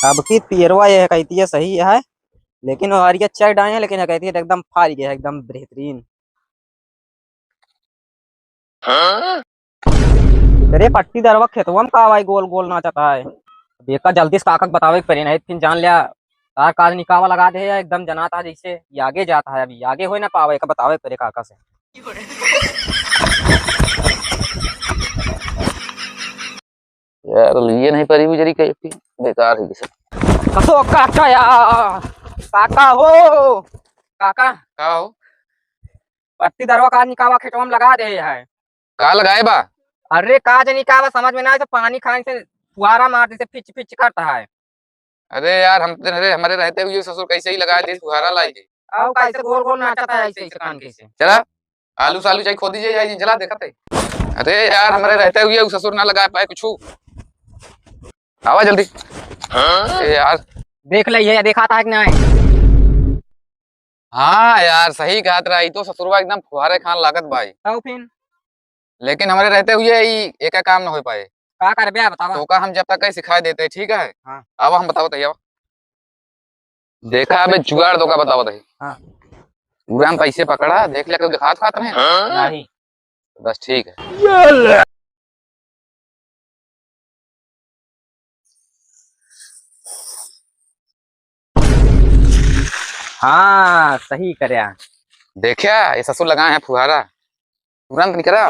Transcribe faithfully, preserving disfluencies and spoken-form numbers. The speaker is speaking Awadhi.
अब की पियरवा ये कहती है सही है, लेकिन वो हरिया चढ़ आए हैं, लेकिन ये कहती है एकदम फाड़ गया है, एकदम बेहतरीन। हाँ? अरे पट्टीदारवा खेतवा में का भाई गोल गोल नाचत है? अब एका जल्दी से काका के बतावे के पड़ी, नहीं तो फिर जान लिया तार काज निकावा लगा दे है, एकदम जनात है जैसे ये आगे जाता है, अभी आगे हो ना पावे, एका बतावे के पड़ी काका से। यार, लिए नहीं परी हुई जरी कहीं, बेकार है जैसे। कसो काका या, काका हो, काका। का हो? पट्टीदारवा का निकावा खेतवा में लगा दे है। का लगाए बा? अरे का जनी का बा, समझ में ना आए, तो पानी खाने से फुहारा मार देते, फिच फिच करता है। अरे यार, हम, अरे हमरे रहते हुए ससुर कैसे ही लगाए दे फुहारा लाई के। आओ कैसे गोल गोल नाचता है ऐसे, ऐसे कान के से। चला, आलू सालू चाहे खोदी जाए, जाए, चला देखते। अरे यार, हमरे रहते हुए उ ससुर ना लगा पाए कुछ। आवा जल्दी। हाँ? ए यार। देख ले, ये देखाता है कि नहीं? हाँ यार, सही कहत रहा, ई तो ससुरवा एकदम फुहारे खान लागत भाई। तब फिर? लेकिन हमरे रहते हुए ई एका काम न हो पाए। का करबे, बतावा। तो का हम जब तक कहीं सिखाए देते, ठीक है? हाँ। आवा हम बतावत है, आवा। देखा अबे जुगाड़ तो का बतावत है। हाँ। पूरा हम पैसे पकड़ा, देख ले, कोई दिखात खात नहीं। नहीं। बस ठीक है। हाँ, सही करया। देखा, ये ससुर लगाए हैं फुहारा, तुरंत निकला।